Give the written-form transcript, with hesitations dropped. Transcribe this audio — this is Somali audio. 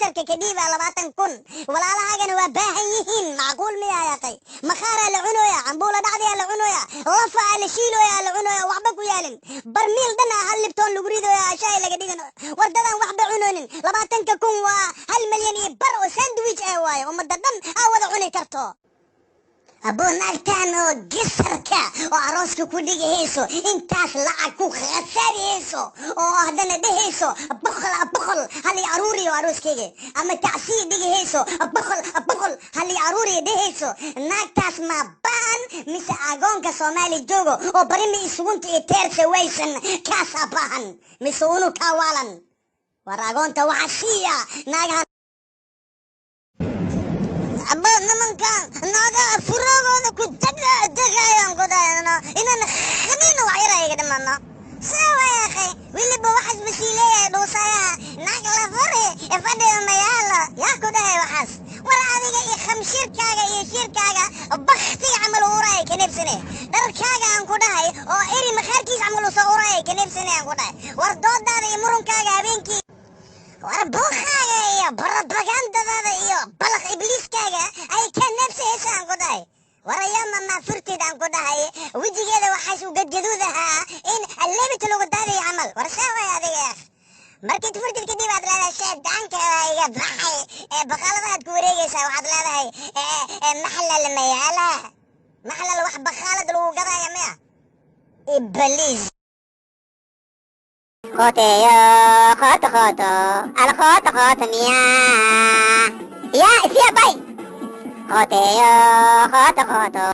Gisarka ka dhiibaa 20,000, walaalahaagana waa baahan yihiin. Macquul miyaa, yaaqay? Makhaaraa la cunoya, cambuula dhacdiyaa la cunoya, lafa la shiiloya la cunoya, waxba ku yaalin, barmiil dhan ah hal libtoon lagu ridoya, shaay laga dhigan. War dadaan waxba cunonin, 20,000 waa 1.5 milyan oo sandwich ah waaye, ummadda dhan aa wada cuni karto. Aboo, naagtaan oo gisarka oo arooska ku dhigahayso, intaas lacag ku khasaarihayso, oo haddana dhehayso 100 halii aruuriyo arooskayga, ama tacsii dhigahayso, 100 halii aruuriyo dhehayso, naagtaas ma baan mise agoonka Soomaali joogo oo barimi isugunta iyo teersa waysan kaasaa baahan, mise unu kaa waalan? War agoonta waxa siiya naagaha. Aba, nimankan naagaha furagooda ku degayaan ku dhahayno inaan khamiina wax yara iga dhimano. See waay, akhay? Weliba waxaas basii leeyahay dhuusayaha naag la furi fadhiga mayaalo. Yaa ku dhahay waxaas? War adiga iyo khamshirkaaga iyo shirkaaga baktiga camal uraya kaneebsane, dharkaaga aan ku dhahay oo eri makhaarkiis camal usoo uraya kaneebsane aan ku dhahay. War doodaada iyo murunkaaga habeenkii, war buuqaaga iyo propagandadaada iyo balaq ibliiskaaga ay ka neebsahaysa aan ku dhahay. War ayaama maa furteed aan ku dhahay, wejigeeda waxaas u gadgaduud ahaa in lebita lagu daadayo camal. War see waay adiga, akh? Markaad furtid kadib aad leedahay sheedaanka waa iga baxay, ee baqaaladaad ku wareegaysaa, waxaad leedahay maxlal mayaala maxlal, wax baqaalad lagu gadaya miya? Ibliis. Khoteyo, khoto khoto, al khoto khoto miya. Ya, siya bay. Khoteyo, khoto khoto.